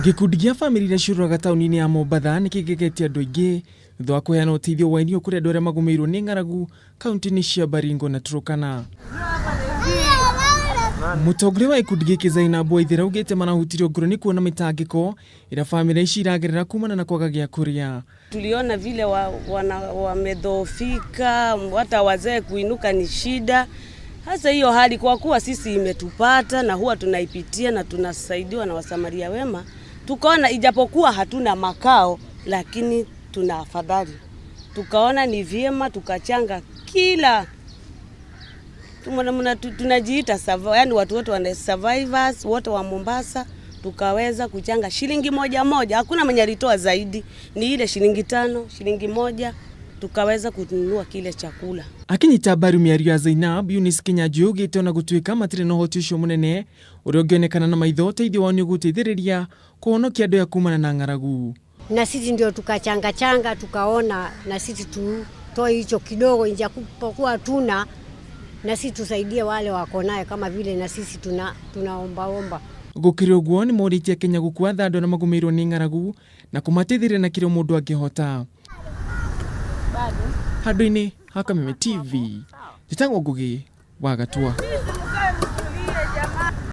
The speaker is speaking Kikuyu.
Gĩkundi gĩa bamĩrĩ iria ciũrũraga taũni-inĩ ya Mombatha nĩ kĩgegetie andũ aingĩ thutha wa kũheana ũteithio wa irio kũrĩ andũ arĩa magũmĩirwo nĩ ng'aragu kaunti-inĩ cia Baringo na Turkana. Mũtongoria wa gĩkundi gĩkĩ Zainabu Waithera augĩte marahutirio ngoro nĩ kuona mĩtangĩko ĩrĩa bamĩrĩ ici iragerera kumana na kwaga gĩa kũrĩa. Tuliona vile wamedhoofika, hata wazee kuinuka ni shida. Hasa hiyo hali kwa kuwa sisi imetupata na huwa tunaipitia na tunasaidiwa na wasamaria wema, tukaona ijapokuwa hatuna makao, lakini tuna afadhali. Tukaona ni vyema tukachanga kila tunajiita yani watu wote wana survivors wote wa Mombasa, tukaweza kuchanga shilingi moja moja, hakuna mwenye alitoa zaidi, ni ile shilingi 5, shilingi 1, tukaweza kununua kile chakula. Akinyita mbaru mĩario ya Zainab, Eunice Kinyanjui augĩte ona gũtuĩka matirĩ na ũhoti ũcio mũnene ũrĩa ũngĩonekana na maitho, ũteithio wao nĩ ũgũteithĩrĩria kũhonokia andũ aya kumana na ng'aragu. Na sisi ndio tukachanga changa, tukaona na sisi tutoe hicho kidogo, ijapokuwa tuna na sisi tusaidie wale wako naye, kama vile na sisi tunaombaomba. Gũkĩrĩ ũguo nĩ morĩtie Kenya gũkua tha andũ arĩa magũmĩirwo nĩ ng'aragu na kũmateithĩrĩria na kĩrĩa mũndũ angĩhota. Handũ-inĩ ha Kameme TV, njĩtagwo Ngũgĩ wa Gatua.